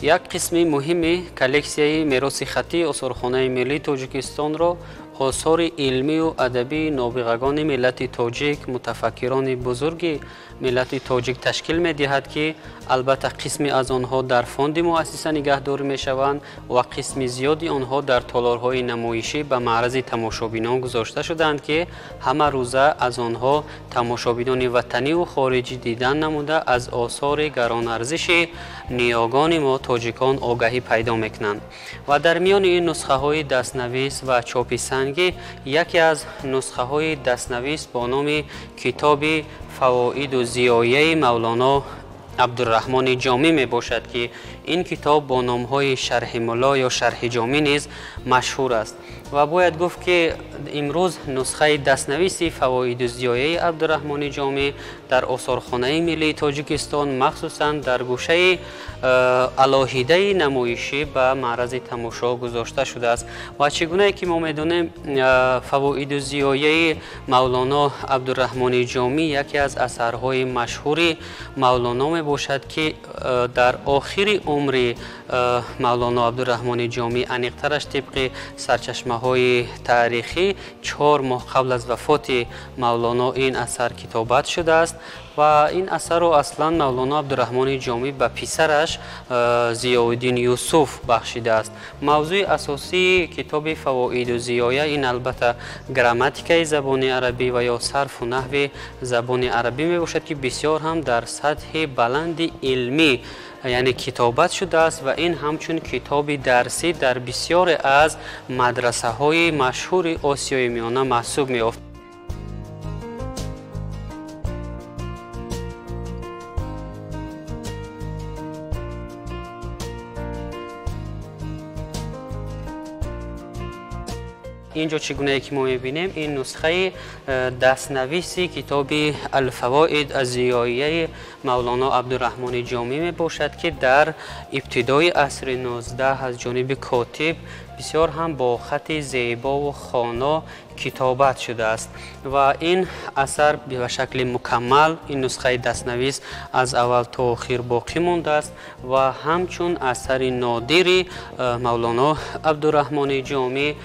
Як қисми муҳими коллексияи мероси хаттии Осорхонаи миллии Тоҷикистонро осори илмию адабии нобиғагони миллати тоҷик, мутафаккирони бузурги миллати тоҷик ташкил медиҳад, ки албатта қисми аз онҳо дар фонди муассиса нигаҳдорӣ мешаванд ва қисми зиёди онҳо дар толорҳои намоишӣ ба маърази тамошобинон гузошта шудаанд, ки ҳама рӯза аз онҳо тамошобинони ватаниву хориҷӣ дидан намуда аз осори гаронарзиши ниёгони мо тоҷикон огаҳӣ пайдо мекунанд. Ва дар миёни ин нусхаҳои дастнавис ва чопи сангӣ яке аз нусхаҳои дастнавис бо номи китоби Фавоиду зиёяи Мавлоно Абдурраҳмони Ҷомӣ мебошад, ки ин китоб бо номҳои Шарҳи Мулло ё Шарҳи Ҷомӣ низ машҳур аст. Ва бояд гуфт, ки имрӯз нусхаи дастнависи Фавоиду зиёяи Абдурраҳмони Ҷомӣ дар Осорхонаи миллии Тоҷикистон, махсусан дар гӯшаи алоҳидаи намоишӣ ба маърази тамошо гузошта шудааст. Ва чӣ гунае ки мо медонем, Фавоиду зиёяи Мавлоно Абдурраҳмони Ҷомӣ яке аз асарҳои машҳури Мавлоно мебошад, ки дар охири умри Мавлоно Абдурраҳмони Ҷомӣ, аниқтараш тибқи сарчашмаҳои таърихӣ, 4 моҳ қабл аз вафоти Мавлоно ин асар китобат шудааст. Ва ин асарро аслан Мавлоно Абдурраҳмони Ҷомӣ ба писараш Зиёуддин Юсуф бахшидааст. Мавзӯи асосии китоби Фавоиду зиёя ин албатта грамматикаи забони арабӣ ва ё сарфу наҳви забони арабӣ мебошад, ки бисёр ҳам дар сатҳи баланди илмӣ, яъне китобат шудааст ва ин ҳамчун китоби дарсӣ дар бисёре аз мадрасаҳои машҳури Осиёи Миёна маҳсуб меёфт. Инҷо чӣ гунае ки мо мебинем, ин нусхаи дастнависи китоби Алфавоид аз зиёияи Мавлоно Абдурраҳмони Ҷомӣ мебошад, ки дар ибтидои асри 19 аз ҷониби котиб бисёр ҳам бо хати зебову хоно китобат шудааст. Ва ин асар ба шакли мукаммал, ин нусхаи дастнавис аз аввал то охир боқӣ мондааст ва ҳамчун асари нодири Мавлоно Абдурраҳмони Ҷомӣ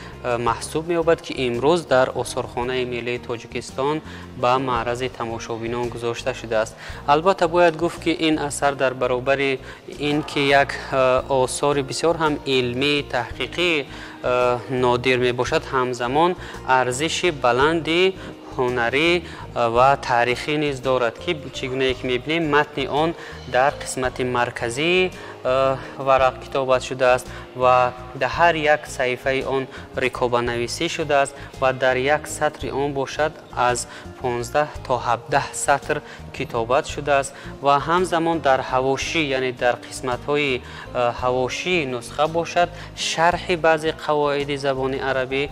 маҳсуб меёбад, ки имрӯз дар Осорхонаи миллии Тоҷикистон ба маърази тамошобинон гузошта шудааст. Албатта бояд гуфт, ки ин асар дар баробари ин ки як осори бисёр ҳам илмӣ, таҳқиқӣ нодир мебошад, ҳамзамон арзиши баланди ҳунарӣ ва таърихӣ низ дорад, ки чӣ гунае ки мебинем, матни он дар қисмати марказии варақ китобат шудааст ва дар ҳар як саҳифаи он рикобанависӣ шудааст ва дар як сатри он бошад аз 15 то 17 сатр китобат шудааст ва ҳамзамон дар ҳавошӣ, яъне дар қисматҳои ҳавошии нусха бошад, шарҳи баъзе қавоиди забони арабӣ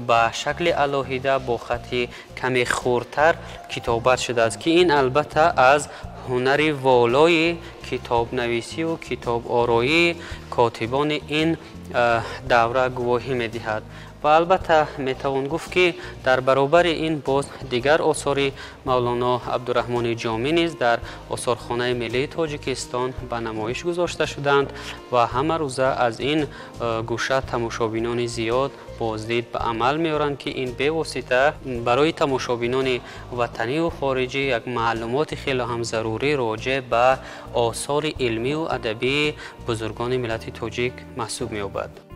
ба шакли алоҳида бо хати каме хурдтар китобат шудааст, ки ин албатта аз ҳунари волои китобнависиву китобороии котибони ин давра гувоҳӣ медиҳад. Ва албатта метавон гуфт, ки дар баробари ин боз дигар осори Мавлоно Абдурраҳмони Ҷомӣ низ дар Осорхонаи миллии Тоҷикистон ба намоиш гузошта шуданд ва ҳама рӯза аз ин гӯша тамошобинони зиёд боздид ба амал меоранд, ки ин бевосита барои тамошобинони ватаниву хориҷӣ як маълумоти хеле ҳам зарурӣ роҷеъ ба осори илмиву адабии бузургони миллати тоҷик маҳсуб меёбад.